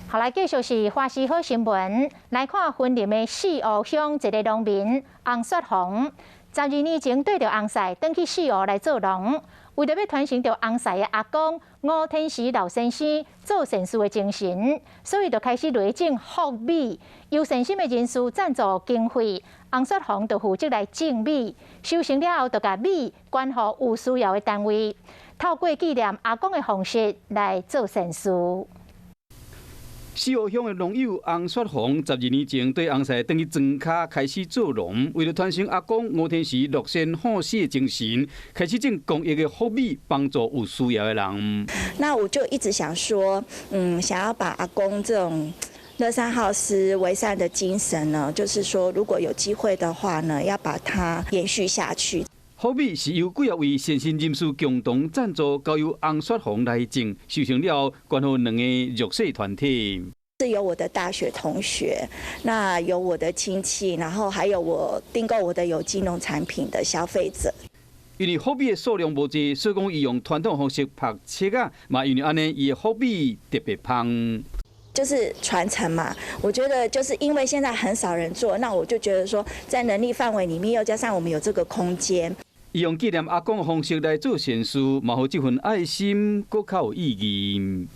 好來，繼續是華視好新聞，來看雲林的四湖鄉一个農民洪雪紅，12年前綴著翁婿，轉去四湖來做農，為著欲傳承著翁婿的阿公吳天時老先生做善事的精神，所以就開始落種福米，由善心的人士贊助經費，洪雪紅就負責來種米，收成了後就共米捐予有需要的單位，透過紀念阿公的方式來做善事。四湖鄉的農友洪雪紅，12年前綴翁婿轉去莊跤開始做農，為了傳承阿公吳天時樂善好施的精神，開始種公益的福米，幫助有需要的人。那我就一直想說，想要把阿公這種樂善好施、為善的精神呢，就是說，如果有機會的話呢，要把它延續下去。福米是由幾仔位善心人士共同贊助，交由洪雪紅來種，收成了捐予兩个弱勢團體。是有我的大學同學，那有我的親戚，然後還有我訂購我的有機農產品的消費者。因為福米的數量無濟，所以講伊用傳統方式曝粟仔，嘛因為按呢，伊的福米特別芳。就是傳承嘛，我覺得就是因為現在很少人做，那我就覺得說，在能力範圍裡面，又加上我們有這個空間。伊用紀念阿公的方式來做善事，嘛予這份愛心閣較有意義。